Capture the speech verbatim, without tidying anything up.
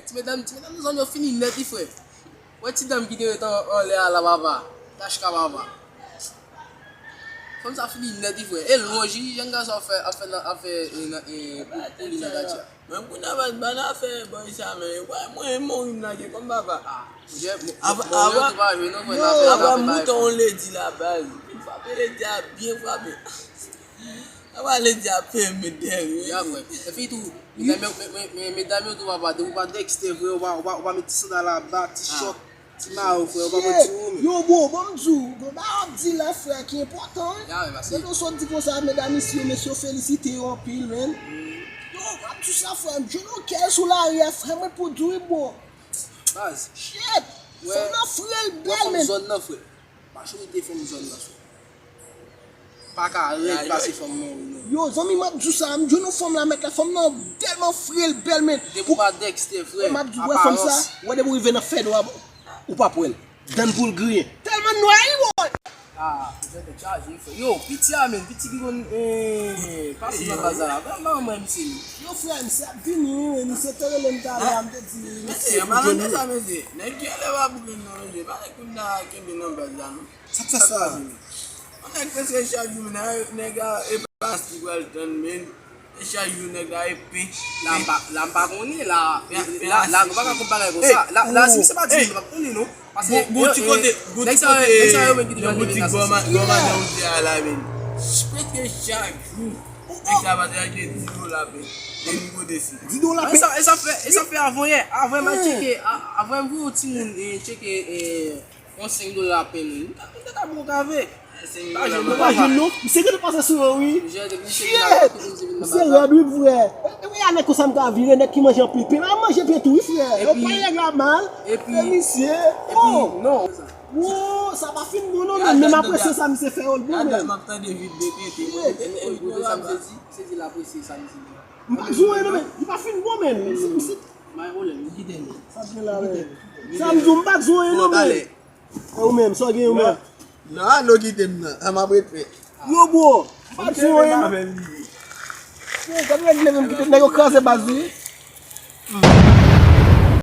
Ti medam, ti medam nou zòn yo fini nèt wi frè. Wè ti dam ki te ret an- anlè a la papa. Tachka papa. Fanm sa fini nèt wi frè. E lonj wi, jan gason ap fè ap fè nan ap fè e, nan- e, pou pou li nan katye a. Men kounye a ban ban afè bòy sa men wè mwen mwen rim lage kòm papa. Ah, Jè, mo- Ava- mo- mo- ava- yo tou pa jwe non frè, yo, nan afè nan ava afè mouton bagay. On ledi la baz. Li frape ledi a byen frape. Ava ledi a peye met dèyè. Ya frè. Epi tou, medam yo, me- me- me- medam yo tou papa, depi ou pa Dexter frè, ou pa ou pa ou pa met ti sandal anba, ti chòt, ti mayo frè, ou pa mwen ti ou men. Yo bro, bon m di w, gon bagay w ap di la frè ki enpòtan wi. Ya men pase. Lè w sot di konsa medam isi yo mesye yo felisite yo anpil men. Yo, m ap di w sa frè m, jwenn yon kè sou lari a frè mwen pou di w wi bro. Baz. Shit. Fanm nan fre l bèl men. Fanm zòn nan frè. Majorite fanm zòn nan frè. Pa ka rèd pase fanm nan wi non. Yo, zanmi m ap di w sa, m jwenn yon fanm la mèt la, fanm nan tèlman fre l bèl men. Depi w pa Dexter frè, m ap di w wè fanm sa, wè depi w rive nan fènwa, ou p ap wè l. Dann pou l griyen. Tèlman nwa wi bòy. Ah, ou fè tèt chaje frè. Yo, piti a men, piti ki konn eh, pase nan baz la la. Ban ban mwen misye li. Yo frè, misye ap vini wi, men misye te rele m talè a, m te di li. Mesye, an palan de sa mesye, nèg ki anlè pa pou gen nan mesye, pa gen kounye a kenbe nan baz la non. Sa k fè sa? Yon nèg prèske chak jou men nèg a e pa ki pral tann men e chak jou nèg la e pen. La m pa la m pa konnen la. La la nou pa ka konn bagay konsa. La la si misye pa di nou pa konnen non. Paske yo yo nèg sa yo nèg sa yo menm ki te pral leve nan sans. Boutik bò madan ou di a la men. Prèske chak jou nèg sa pase ak de di dola pen. Depi kote si. Di dola pen. E sa e sa fè e sa fè avanyè avanyè m al tcheke avanyè m voye yon timoun tcheke. Yon senk dola pen wi. M ta m ta ka bon kave. Senk dola. M pa jwenn non. Misye gentan pase sou yo wi. Shit! Misye rèd wi frè. E wi a nèg konsa m ka vire nèg ki manje anpil pen. Pa manje pen tou wi frè. Yo pale nèg la mal. Epi misye. Epi non. Wo, sa pa fin bon non men. Men m apresye sa misye fè yo l bon men. M ap tande vit de tete. Epi sa misye di. Se di l apresye sa misye di. M pa di w anyen non men. Li pa fin bon men. Misye misye. May volè m kite l. Sa gen la men. Sa m di w m pa di w anyen non men. E ou menm, sa w gen ou menm? Non, non, kite m nan. An m ap ret fè. Yo, bro, m pa di w anyen non. Yo, gad nèg leve m kite nèg yo kraze baz wi.